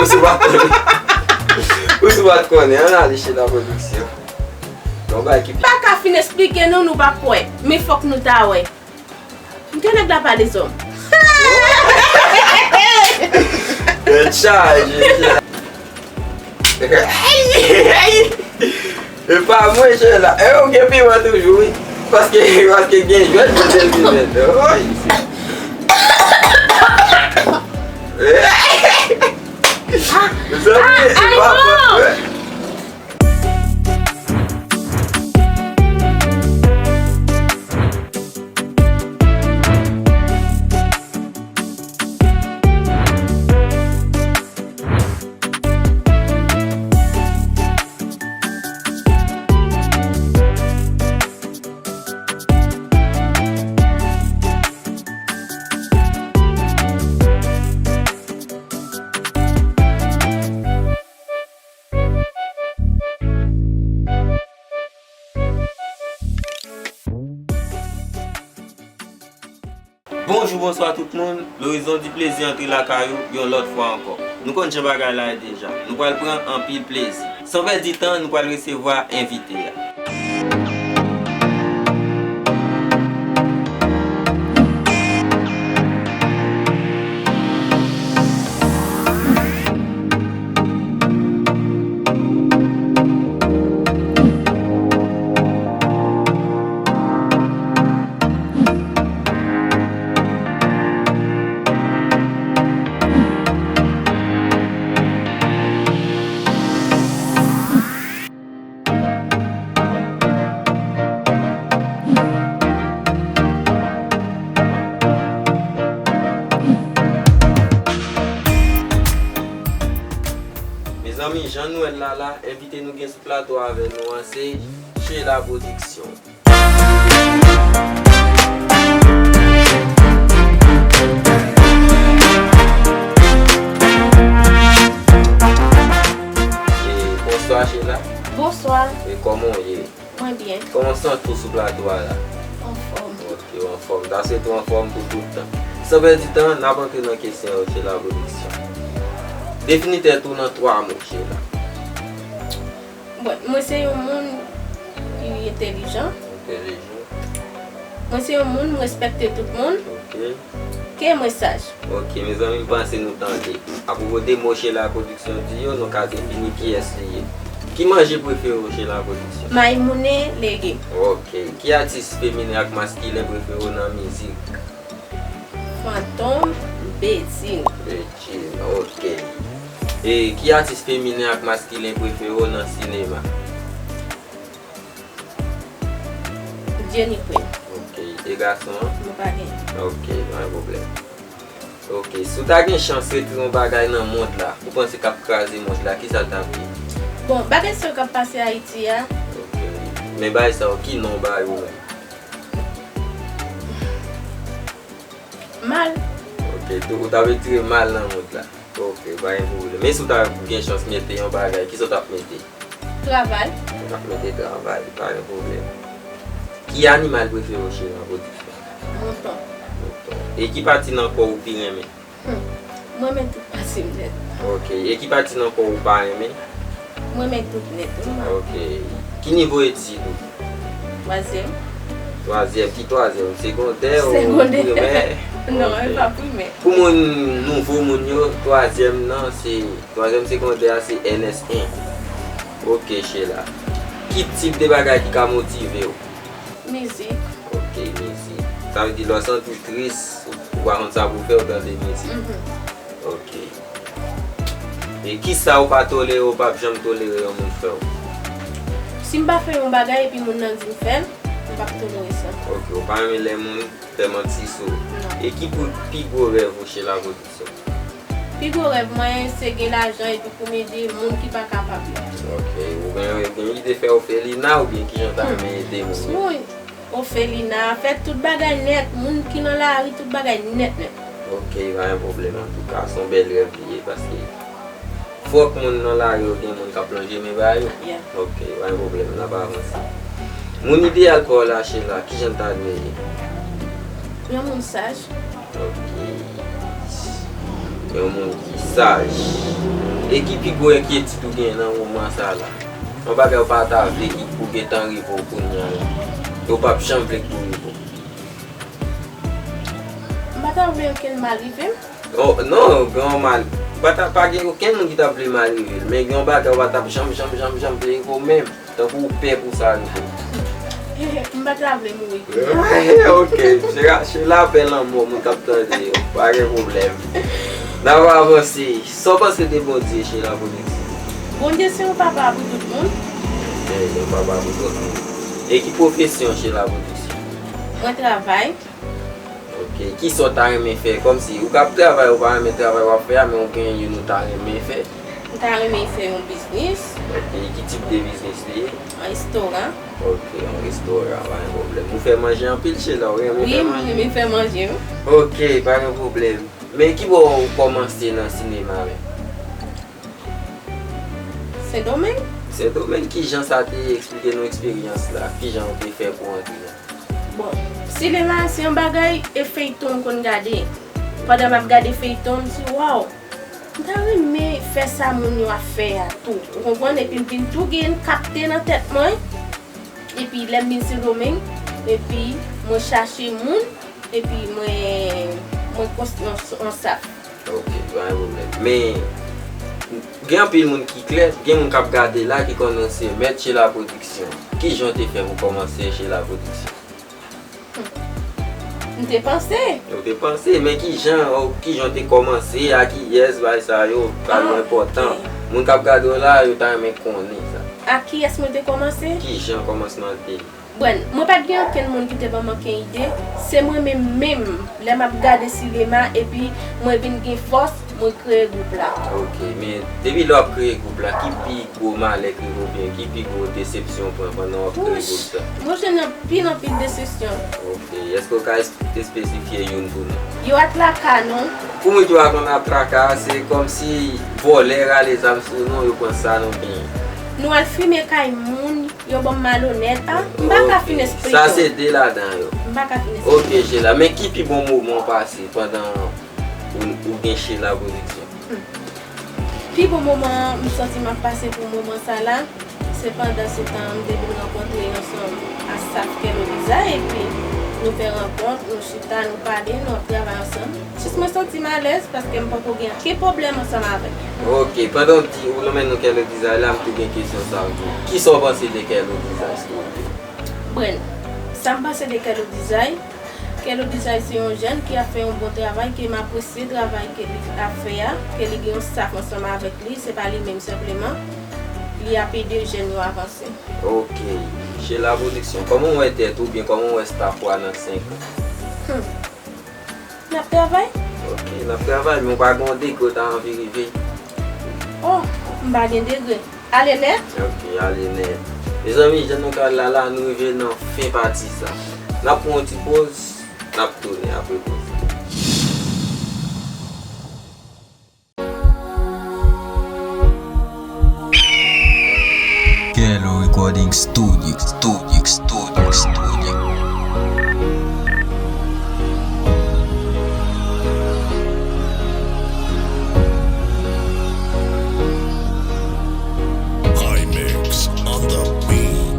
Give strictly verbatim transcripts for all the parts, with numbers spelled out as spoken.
Ou sou pa konnen. Ou sou pa konnen, ann ale Sheila Production. Yon bagay ki pi. Pa ka fin esplike nou, nou pa kwè. Men fòk nou ta wè. M te nèg la pa dezòm. Tèt chaje. E pa mwen, Sheila. E ou gen piman toujou, wi. Paske, paske gen jwèt pou tèl piman. Oy. Mezanmi, e pa mwen. Bonjou, bonswa tout moun. Lorizon di plezi antre lakay ou yon lòt fwa ankò. Nou konn jan bagay la ye deja. Nou pral pran anpil plezi. San pèdi tan, nou pral resevwa envite a. Mezanmi, jan nou wè l la la, envite nou gen sou plato avè nou an se Sheila Production. E, bonswa, Sheila. Bonswa. E kòman w ye? Mwen byen. Kòman w santi w sou plato a la? Anfòm. Ok, w anfòm. Ta swete w anfòm pou tout tan. San pèdi tan, n ap antre nan kesyon yo, Sheila Production. Defini tèt ou nan twa mo, Sheila. Bon, mwen se yon moun ki entèlijan. Entèlijan. Mwen se yon moun, m respekte tout moun. Ok. Ke mwen saj. Ok, mezanmi, m panse nou tande. Apwopo de mo Sheila Production di yo, nou ka defini kiyès li ye. Ki manje prefere w, Sheila Production? Mayi mounen, legim. Ok. Ki atis feminen ak maskilen prefere w nan mizik? Fantom, Bedjine. Bedjine, ok. E ki atis feminen ak maskilen prefere w nan sinema? Jenny Queen. Ok. E gason an? Mwen pa genyen. Ok, pa gen pwoblèm. Ok, si w ta gen chans retire yon bagay nan mond la, ou panse k ap kraze mond la, kisa l t ap ye? Bon, bagay sa yo k ap pase Ayiti a. Ok. Men bagay sa yo, ki non w ba yo menm? Mal. Ok, tou, ou ta vle tire mal nan mond la. Ok, pa gen pwoblèm. Men si w ta gen chans mete yon bagay, kisa w t ap mete? Travay. Ou t ap mete travay, pa gen pwoblèm. Ki animal prefere w, Sheila Production? Mouton. Mouton. E ki pati nan kò w ou pi renmen? Hmm. Mwen renmen tout pati m nèt. Ok. E ki pati nan kò w ou pa renmen? Mwen renmen tout nèt, wi, man. Ok. Ki nivo etid ou? Twazyèm. Twazyèm, ki twazyèm? Segondè ou primè? Segondè. Non, e pa primè. Pou moun, nouvo moun yo, twazyèm nan, se, twazyèm segondè a, se N S en. Ok, Sheila. Ki tip de bagay ki ka motive w? Mizik. Ok, mizik. Sa vle di lè w santi w tris, ou pa konn sa pou w fè, ou tande mizik. Mhm. Ok. E kisa ou pa tolere, ou p ap janm tolere yon moun fè w? Si m pa fè yon bagay epi moun nan di m fè l, m p ap tolere sa. Ok, ou pa renmen lè moun fè manti sou ou. Non. E ki pou pi gwo rèv ou, Sheila Production? Pi gwo rèv mwen, se gen lajan epi pou m ede moun ki pa kapab yo. Ok, ou gen, gen ide fè ofelina oubyen kijan w ta renmen ede moun yo? Wi, ofelina, fè tout bagay nèt, moun ki nan lari, tout bagay nèt nèt. Ok, pa gen pwoblèm, antouka, se yon bèl rèv li ye, paske fòk moun nan lari yo gen moun k ap lonje men ba yo. Yeah. Ok, pa gen pwoblèm, n ap avanse. Moun ideyal pa w la, Sheila, kijan l ta dwe ye? Yon moun saj. Ok. Yon moun ki saj. E ki pi gwo enkyetid ou gen nan moman sa la? Yon bagay ou pa ta vle ki pou gentan rive w kounye a la. E ou p ap janm vle ki pou rive w. M pa ta vle okenn mal rive m. Oh, non, gen yon mal. Pa ta, pa gen okenn moun ki t ap vle mal rive l, men gen yon bagay ou pa t ap janm, janm, janm, janm vle rive w menm. Tankou ou pè pou sa rive w. M pa ta vle mouri. Ok, Sheila, Sheila pè lanmò, moun k ap tande yo. Pa gen pwoblèm. N ap avanse. Sa w panse de Bondye, Sheila Production? Bondye se yon papa pou tout moun. Ok, yon papa pou tout moun. E ki pwofesyon Sheila Production? Mwen travay. Ok, kisa w ta renmen fè? Kòmsi ou ka ap travay, ou pa renmen travay w ap fè a, men ou gen youn ou ta renmen fè? M ta renmen fè yon biznis. Ok, ki tip de biznis li ye? Yon restoran. Ok, yon restoran, pa gen pwoblèm. Ou fè manje anpil, Sheila, ou renmen fè manje? Wi, m renmen fè manje, wi. Ok, pa gen pwoblèm. Men ki bò ou kòmanse nan sinema menm? Sendomeng. Sendomeng, kijan sa te ye? Eksplike nou eksperyans la, kijan ou te fè pou antre a? Bon, sinema se yon bagay e feyton m konn gade. Pandan m ap gade feyton, m di, waw, m ta renmen fè sa moun yo ap fè a tou. Ou konprann? Epi m vin tou gen kapte nan tèt mwen. Epi lè m vin Sendomeng, epi mwen chache moun, epi mwen, mwen konstwi yon, yon staf. Ok, pa gen pwoblèm. Men, gen anpil moun ki klè, gen moun k ap gade la ki konnen w se mèt Sheila Production. Kijan w te fè pou kòmanse Sheila Production? M te panse. Ou te panse, men kijan, o, kijan w te kòmanse, a kiyès, bagay sa yo, sa yo enpòtan. Moun k ap gade w la, yo ta renmen konnen sa. A kiyès mwen te kòmanse? Kijan kòmansman an te ye? Bon, mwen pa t gen okenn moun ki te ban m okenn ide. Se mwen menm menm, lè m ap gade sinema, epi mwen vin gen fòs, mwen kreye gwoup la. Ok, men depi lè w ap kreye gwoup la, ki pi gwo malè k rive w oubyen ki pi gwo desepsyon w pran pandan w ap kreye gwoup sa? Mwen jwenn anpil, anpil desepsyon. Ok, èske w ka es-, espesifye youn pou nou? Yo atraka nou. Pou moun ki pa konn atraka, se kòmsi vòlè rale zam sou nou, yo pran sa nou genyen. Nou al fimen kay moun, yo ban m malonèt. A, m pa ka fin esplike w. Sa se de ladan yo. M pa ka fin esplike w. Ok, Sheila, men ki pi bon moman w pase pandan ou, ou gen Sheila Production? Hmm. Pi bon moman m santi m ap pase pou moman sa la, se pandan se tan m te vin rankontre ansanm a staf Kello Design, epi nou fè rankont, nou chita, nou pale, nou ap travay ansanm. Jis mwen santi m alèz paske m poko gen okenn pwoblèm ansanm avè l. Ok, pandan w di ou renmen non Kello Design la, m tou gen kesyon sa a pou ou. Kisa w panse de Kello Design, silvouplè? Bon, sa m panse de Kello Design, Kello Design se yon jèn ki ap fè yon bon travay, ke m apresye travay ke li ap fè a, ke li gen yon staf ansanm avèk li, se pa li menm senpleman, li ap ede jèn yo avanse. Ok, Sheila Production, kòman w wè tèt ou oubyen kòman w wè staf ou a nan senk an? Hmm. N ap travay. Ok, n ap travay, men w pa gen yon degre w ta anvi rive? Oh, m pa gen degre. Ale nèt. Ok, ale nèt. Mezanmi, jan nou ka wè l la, la, nou rive nan fen pati sa. N ap pran yon ti poz, n ap tounen apre poz la. Kello Recording Studio, Studio, Studio, Studio. Climax on the beat.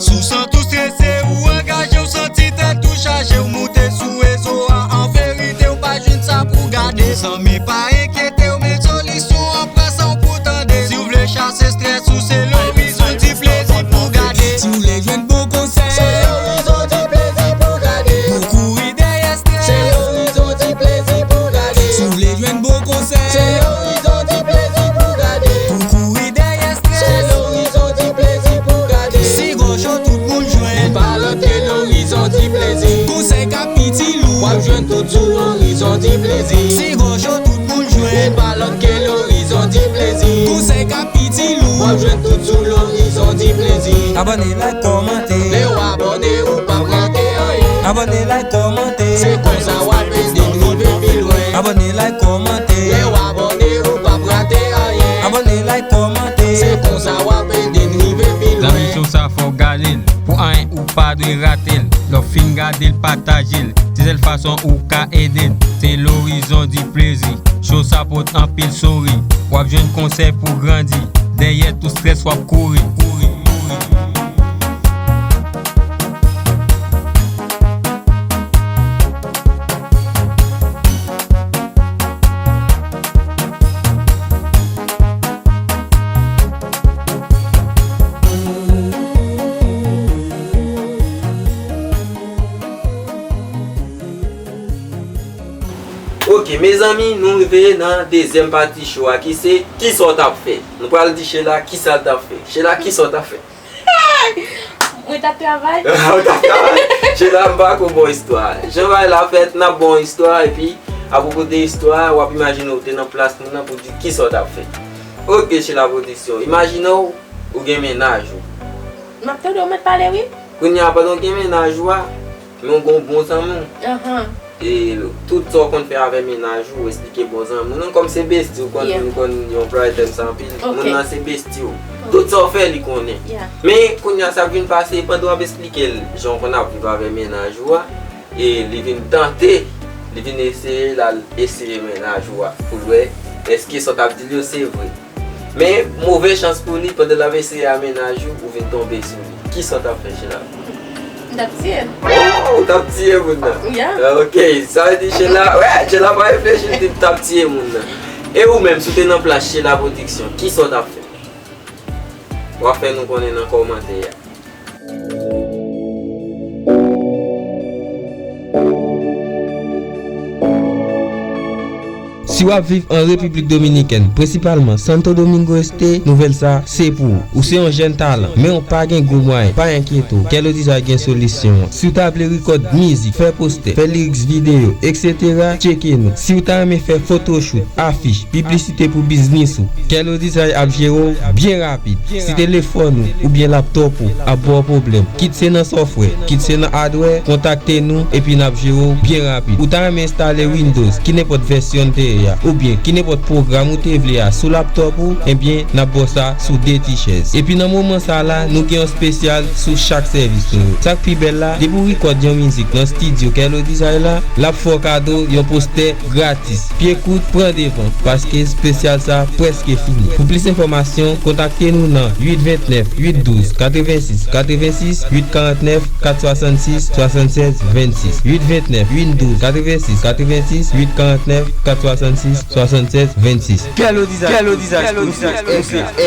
Si w santi w strese, ou angaje, w santi tèt ou chaje, w moute sou rezo a, an verite, w pa jwenn sa pou w gade. Zanmi, pa enkyete w, men solisyon an, pran san w pou tande. Si w vle chase strès ou, se Lorizon Di Plezi pou w gade. Si w vle jwenn bon konsèy, se Lorizon Di Plezi pou w gade. Pou kouri dèyè strès, se Lorizon Di Plezi pou w gade. Si w vle jwenn bon konsèy, se Lorizon Di Plezi pou w gade. Pou kouri dèyè strès, se Lorizon Di Plezi pou w gade. Si gòj ou tout moun jwenn, li pa lòt ke Lorizon Di Plezi. Konsèy k ap itil ou, w ap jwenn tout sou Lorizon Di Plezi. Si gòj ou tout moun jwenn, li pa lòt ke Lorizon Di Plezi. Konsèy k ap itil ou, w ap jwenn tout sou Lorizon Di Plezi. Abòne, like, kòmante. Lè w abòne, ou p ap rate anyen. Abòne, like, kòmante. Se konsa w ap ede n rive pi lwen. Abòne, like, kòmante. Lè w abòne, ou p ap rate anyen. Abòne, like, kòmante. Se konsa w ap ede n rive pi lwen. Transmisyon sa fò w gade l. Pou anyen ou pa dwe rate l. Lè w fin gade Gade l, pataje l, se sèl fason ou ka ede n. Se lorizon di plezi, show sa pote anpil souri. W ap jwenn konsèy pou grandi, dèyè tout strès w ap kouri. Kouri, kouri. Ok, mezanmi, nou rive nan dezyèm pati show a ki se, kisa w t ap fè? Nou pral di Sheila kisa l t ap fè. Sheila, kisa w t ap fè? Mwen t ap travay. Ou t ap travay? Sheila, m pa ko bon istwa. Jan bagay la fèt, n ap bon istwa, epi apwopo de istwa, w ap imajine w te nan plas moun nan pou di kisa w t ap fè. Ok, Sheila Production, imajine w, ou gen mennaj ou. M ap tande w, mèt pale, wi. Kounye a, pandan w gen mennaj ou a, men w gen yon bon zanmi w. Ahan. E tout sa w konn fè avè mennaj ou, ou esplike bon zanmi w. Nou kòm se besti, ou konn, yeah, nou konn yon anplwaye tèm sa anpil. Ok. Moun nan se besti w. Ok. Tout sa w fè, li konnen. Yeah. Men kounye a, sa k vin pase, pandan w ap esplike l jan w konn ap viv avè mennaj ou a, e li vin tante, li vin eseye, l al eseye mennaj ou a, pou l wè èske sa w t ap di l yo se vre. Men, move chans pou li, pandan l ap eseye a mennaj ou, ou vin tonbe sou li. Kisa w t ap fè, Sheila? M t ap tiye l. Oh, ou t ap tiye moun nan? Yeah. Ah, ok, sa vle di Sheila, wè, Sheila pa reflechi, li di m t ap tiye moun nan. E ou menm, si w te nan plas Sheila Production, kisa w t ap fè? W ap fè nou konnen nan kòmantè a. Si w ap viv an Repiblik Dominikèn, prensipalman Santo Domingo Este, nouvèl sa se pou ou. Ou se yon jèn talan, men w pa gen gwo mwayen, pa enkyete w, Kello Design gen solisyon an. Si w ta vle rekòd mizik, fè postè, fè lyrics videyo, etsetera, tcheke nou. Si w ta renmen fè photoshoot, afich, piblisite pou biznis ou, Kello Design ap jere w byen rapid. Si telefòn ou oubyen laptòp ou ap ba w pwoblèm, kit se nan software, kit se nan hardware, kontakte nou epi n ap jere w byen rapid. Ou ta renmen enstale Windows, ki nenpòt vèsyon te ye a, oubyen ki nenpòt pwogram ou te vle a sou laptòp ou, ebyen, n ap ba w sa sou de ti chèz. Epi nan moman sa la, nou gen yon espesyal sou chak sèvis nou yo. Sa k pi bèl la, depi w rekòd yon mizik nan estidyo Kello Design la, l ap fè w kado yon postè gratis. Pye kout, pran devan, paske espesyal sa prèske fini. Pou plis enfòmasyon, kontakte nou nan uit vennèf, uit douz, katrevensis, katrevensis, uit karantnèf, kat swasannsis, swasannsèz, vennsis, uit vennèf, uit douz, katrevensis, katrevensis, uit karantnèf, kat swasannsis, swasannsèz, vennsis. Kello Design, Kello Design, Kello Design,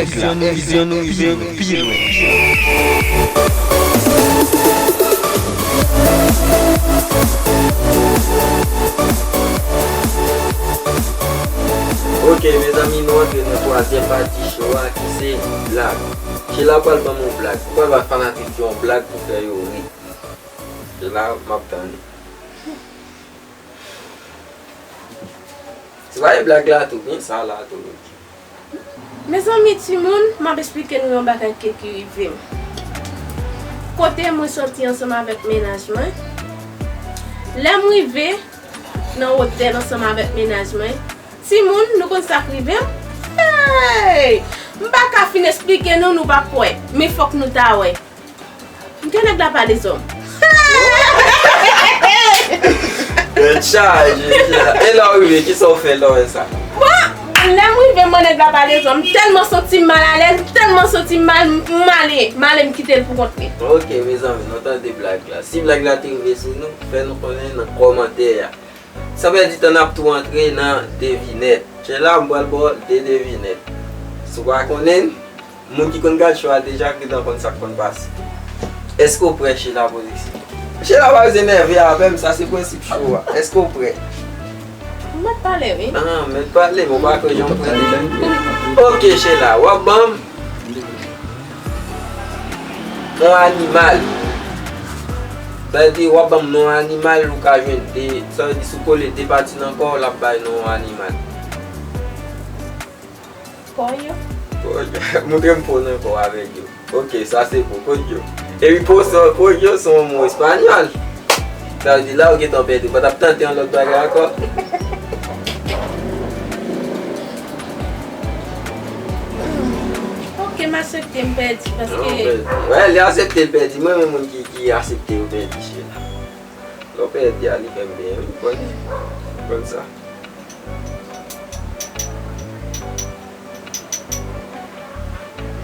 vizyon nou, vizyon nou, vizyon nou. Pi lwen. Ok, mezanmi, nou antre nan twazyèm pati show a ki se blag. Sheila pral ban m yon blag. Ou pral ba fanatik yo yon blag pou fè yo ri. Sheila, m ap tann ou. Se pa e blag la tou, gen sa la tou. Mezanmi, timoun, m ap esplike nou yon bagay ke ki rive m. Kote mwen soti ansanm avèk mennaj mwen, lè m rive nan otèl ansanm avèk mennaj mwen, timoun, nou konn sa k rive m? Hey! M pa ka fin esplike nou, nou p ap kwè, men fòk nou ta wè. M gen nèg la pa dezòm. Tèt chaje, Sheila. E lè w rive, kisa w fè lè w wè sa? Bon, lè m rive, m wè nèg la pa dezòm. M tèlman santi m malalèz, m tèlman santi m mal, m ale, m ale, m kite l pou kont li. Ok, mezanmi, nou tande blag la. Si blag la te rive sou nou, fè nou konnen nan kòmantè a. San pèdi tan, n ap tou antre nan devinèt. Sheila, m pral ba w de devinèt. Si w pa konnen, moun ki konn gad show a deja gentan konn sa k konn pase. Èske w prè, Sheila Production? Sheila pa bezwen nève avè m, sa se prensip show a. Èske w prè? M mèt pale, wi. Ah, mèt pale, men w pa kwè jan m prè deja. Ok, Sheila, w ap ban m yon animal. Sa vle di, w ap ban m non animal, ou ka jwenn de, sa vle di, si w kole de pati nan kò w, l ap bay non animal. Pollo. Pollo. Montre m po nan kò w avèk yo. Ok, sa se po, pollo. Epi po, sa, pollo se yon mo espanyòl. Sa vle di la ou gentan pèdi, ou pa t ap tante yon lòt bagay ankò? Ok, m aksepte m pèdi, paske... Wè, li aksepte l pèdi. Mwen renmen moun ki, ki aksepte yo pèdi, Sheila. Lè w pèdi a, li fè m byen, wi, m konn, m konn sa.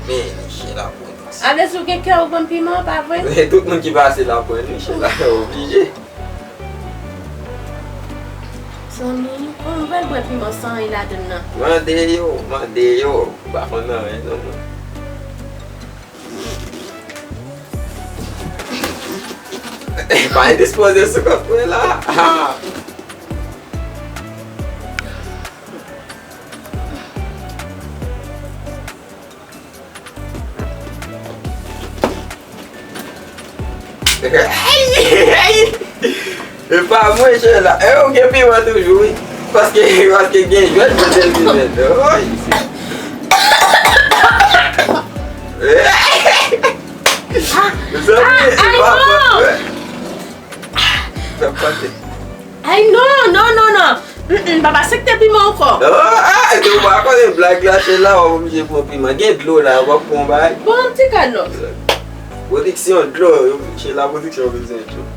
Men, Sheila pran tout sa. A vle di w gen kè ou konn piman, pa vre? Men tout moun ki pase la pran, wi, Sheila, oblije. Zanmi, kòman m pral bwè piman san anyen ladann nan? Mande yo, mande yo. M pa konn anyen non, mwen. Pa endispoze sou kont mwen la. E pa mwen, Sheila. E, ou gen piman toujou, wi. Paske, paske gen jwèt pou devinet. Oy! Mezanmi, e pa mwen. Sa pase. Ay, non, non, non, non. Mm, mm, pa aksepte piman ankò. Ah, ah, e ou pa konnen blag la, Sheila, w ap oblije pran piman. Gen dlo la, w ap pran bagay. Bon, ti kalòs. Pwodiksyon dlo, Sheila Pwodiksyon bezwen dlo.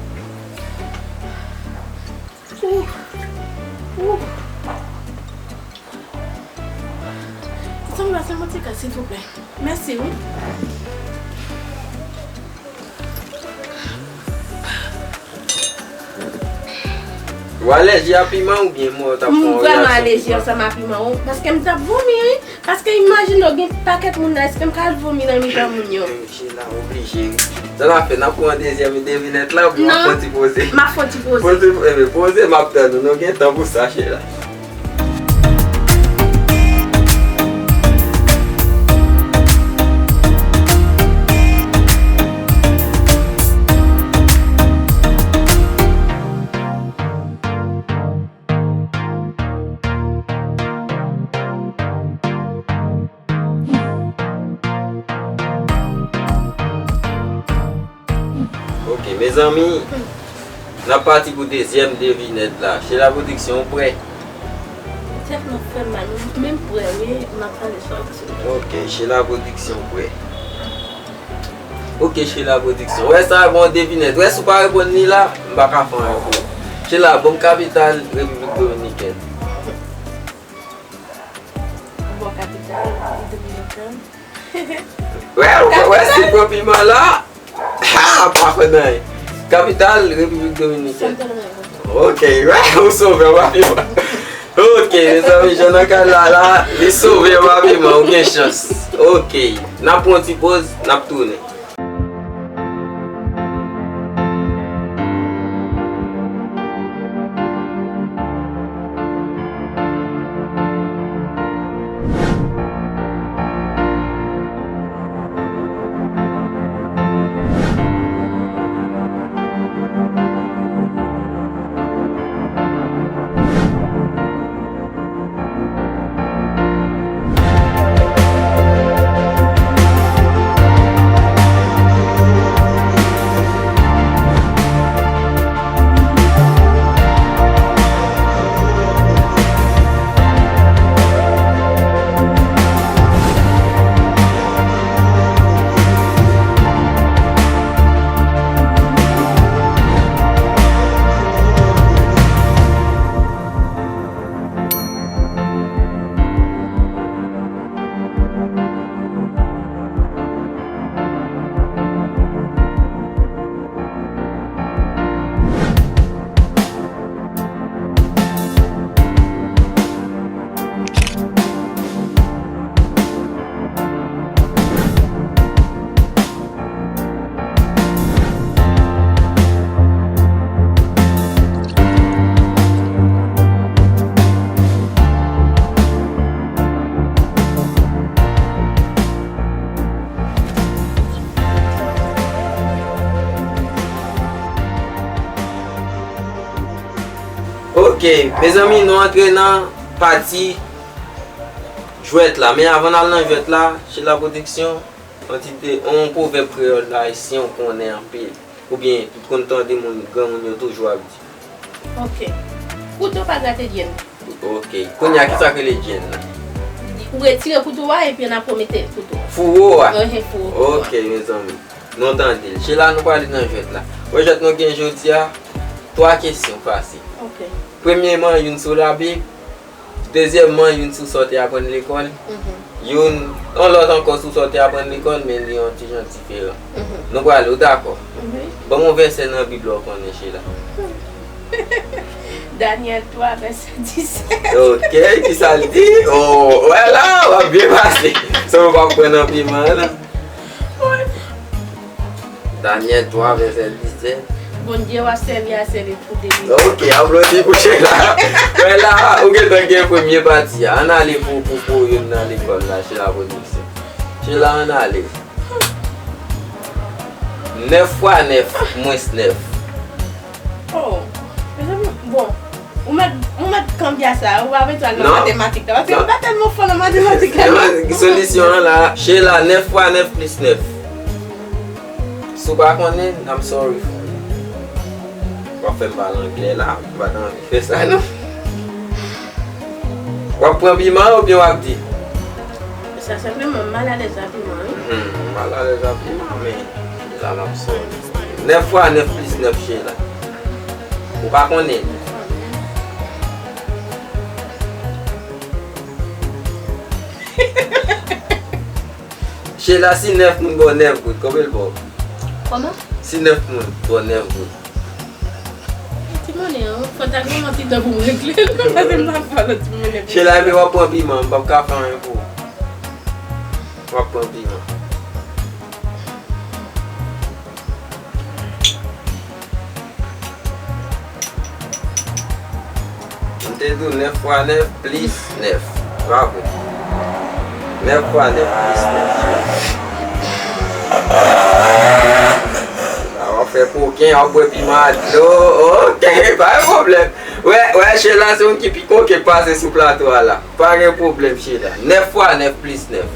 Ouh. Ouh. Zanmi, pase m yon ti kal, silvouplè. Mèsi, wi. Ou alèji a piman oubyen mwen t ap fè yon reyaksyon vrèman alèji ansanm a piman, wi. Paske m t ap vomi, wi. Paske imajine w gen pakèt moun nan, èske m ka al vomi nan mitan moun yo? Sheila, oblije, wi. Sa n ap fè, n ap pran dezyèm devinèt la, oubyen w ap fè yon ti poze? Non, m ap fè yon ti poze. Poze, eh, poze, m ap tann ou. Nou gen tan pou sa, Sheila. Ok, mezanmi, n ap pati pou dezyèm devinèt la. Sheila Pwodiksyon, ou prè? Tèt mwen fè m mal, m menm prè, wi, m ap pale sou aktivite. Ok, Sheila Pwodiksyon prè. Ok, Sheila Pwodiksyon. Wè sa, bon devinèt. Wè, si w pa reponn li la, m pa ka fè anyen pou ou. Sheila, bon kapital Repiblik Dominikèn. Bon kapital Repiblik Dominikèn. Wè, wè, wè, si pran piman la. Ha, pa konn anyen. Kapital Repiblik Dominikèn. Santo Domingo. Ok, wè, ou sove, w pa piman. Ok, mezanmi, jan nan kay la, la, li sove, w pa piman, ou gen chans. Ok, n ap pran yon ti poz, n ap tounen. Ok, mezanmi, nou antre nan pati jwèt la. Men avan n al nan jwèt la, Sheila Pwodiksyon, yon ti de, yon pwovèb kreyòl ayisyen ou konnen anpil, oubyen ou konn tande moun, granmoun yo toujou ap di. Ok. Kouto pa grate djèn. Ok. Kounye a, kisa k rele djèn nan? Ou retire kouto a epi n ap remete kouto a. Fouwo a? Ehe, fouwo, fouwo a. Ok, mezanmi. Nou tande l. Sheila, nou prale nan jwèt la. Wè jwèt nou gen jodi a, Twa kesyon fasil. Ok. Premyeman, youn sou Labib. Dezyèmman, youn sou sa w te aprann lekòl. Mhm. Youn, yon lòt ankò sou sa w te aprann lekòl, men li yon ti jan diferan. Mhm. Nou prale, ou dakò? Wi. Ban m yon vèsè nan Bib la w konnen, Sheila. Danyèl twa, vèsè disèt. Ok, kisa l di? Oh, wè la, w ap byen pase. Sa w pa pran nan piman la. Danyèl twa, vèsè disèt. Bondye w ap sèvi a, se li pou delivre. Ok, aplodi pou Sheila. Wè la, ou gentan gen premye pati a. Ann ale pou, pou, pou youn nan lekòl la, Sheila Production. Sheila, ann ale. Nèf fwa nèf mwens nèf. Oh, mezanmi, bon. Ou mèt, ou mèt kanbya sa, ou pa bezwen al nan matematik la, paske m pa tèlman fò nan matematik la, non. Solisyon an la, Sheila, nèf fwa nèf plis nèf. Si w pa konnen, I'm sorry for you. W ap fè m pale anglè la, m pa t anvi fè sa, non. W ap pran piman oubyen w ap di? Sa senpleman, m malalèz a piman, wi. Hmm, malalèz a piman, men la m ap sòti. Nèf fwa nèf plis nèf, Sheila. Ou pa konnen? Sheila, si nèf moun ba w nèf goud, konbyen l ba w? Kòman? Si nèf moun ba w nèf goud. Ti monnen an, fò ta gen yon ti tan pou m regle l, paske m pa fè lòt ti monnen pou Sheila, epi w ap pran piman, m p ap ka fè anyen pou ou. W ap pran piman. M te di w nèf fwa nèf plis nèf. Bravo. Nèf fwa nèf plis nèf. A, w ap fè koken, w ap bwè piman a dlo. Ok, pa gen pwoblèm. Wè, wè, Sheila se youn ki pi koken pase sou plato a la. Pa gen pwoblèm, Sheila. Nèf fwa nèf plis nèf.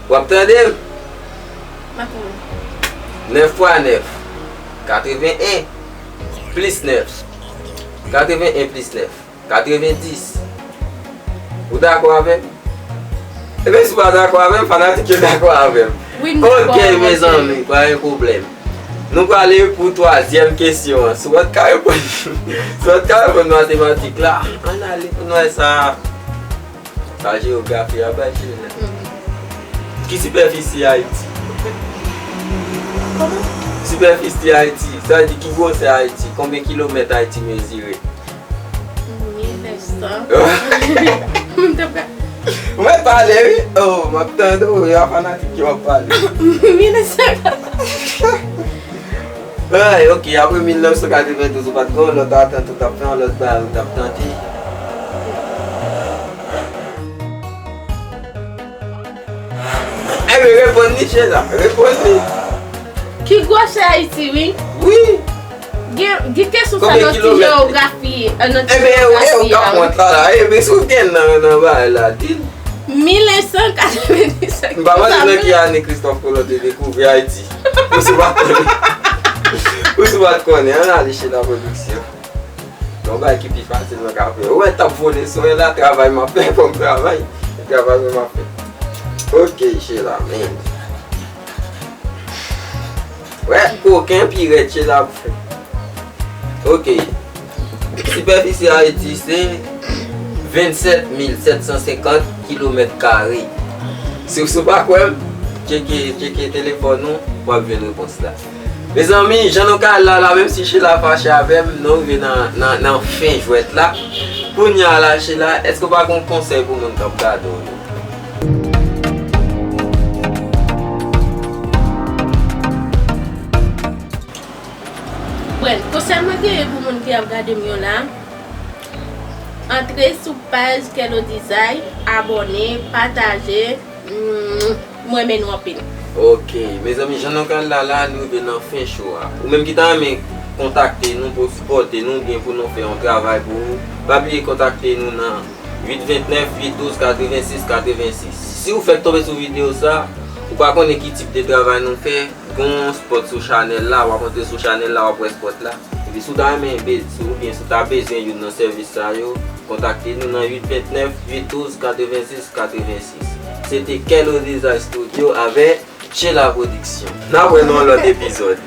W ap tande m? M ap tande. Nèf fwa nèf, katreven en plis nèf. Katreven en plis nèf, katrevendis. Ou dakò avè m? Ebyen, si w pa dakò avè m, fanatik yo dakò avè m. Wi, m dakò avè w. Ok, mezanmi, pa gen pwoblèm. Nou prale pou twazyèm kesyon an. Si w pa t ka reponn, si w pa t ka reponn matematik la, ann ale pou n wè sa. Sa jewografi a bay chile. Mhm. Ki sipèfisi Ayiti? Kòman? Sipèfisi Ayiti, sa vle di ki gwosè Ayiti, konbyen kilomèt Ayiti mezire? Mil nèf san. Mwen t ap ka- Mwen pale, wi. Oh, m ap tande w, wi, a fanatik yo ap pale. Mil nèf san. Ay, ok, apre mil nèf san katrevendouz, ou pa t gen yon lòt atant, ou t ap fè yon lòt bagay, ou t ap tante. Enben, reponn li, Sheila, reponn li. Ki gwosè Ayiti, wi. Wi. Gen, gen kesyon sa nan ti jewografi, nan ti jewografi a, wi. Enben, ou ka pran sa la, enben, si w gen nan, nan bagay la, di l. Mil nèf san katrevendisenk. M pa mande nan ki ane Kristòf Kolon te dekouvri Ayiti. Ou si w pa t konnen. Ou si w pa t konnen, ann ale Sheila Production. Yon bagay ki pi fasil mwen ka fè. Ou wè, t ap vole sou mwen la, travay m ap fè, fò m travay. Travay mwen m ap fè. Ok, Sheila, men. Wè, koken pi rèd Sheila ap fè. Ok. Sipèfisi Ayiti se vennsèt mil sèt san senkant kilomèt kare. Si w, si w pa kwè m, tcheke, tcheke telefòn ou, w ap jwenn repons la. Mezanmi, jan nou ka al la, la, menm si Sheila fache avè m, nou rive nan, nan, nan fen jwèt la. Kounye a la, Sheila, èske w pa gen yon konsèy pou moun k ap gade w yo? Bon, konsèy mwen genyen pou moun ki ap gade m yo la, antre sou paj Kello Design, abòne, pataje, mm, m renmen nou anpil. Ok, mezanmi, jan nou ka al la, la, nou rive nan fen show a. Ou menm ki ta renmen kontakte nou pou sipòte nou, oubyen pou nou fè yon travay pou ou, pa bliye kontakte nou nan uit vennèf, uit douz, katrevensis, katrevensis. Si ou fèk tonbe sou videyo sa, ou pa konnen ki tip de travay nou fè, gen yon spot sou chanèl la, w ap antre sou chanèl la, w ap wè spot la. Epi si w ta renmen be-, si, oubyen si w ta bezwen youn nan sèvis sa yo, kontakte nou nan uit vennèf, uit douz, katrevensis, katrevensis. Se te Kello Design Studio avèk Sheila Production. N ap wè nan yon lòt epizòd.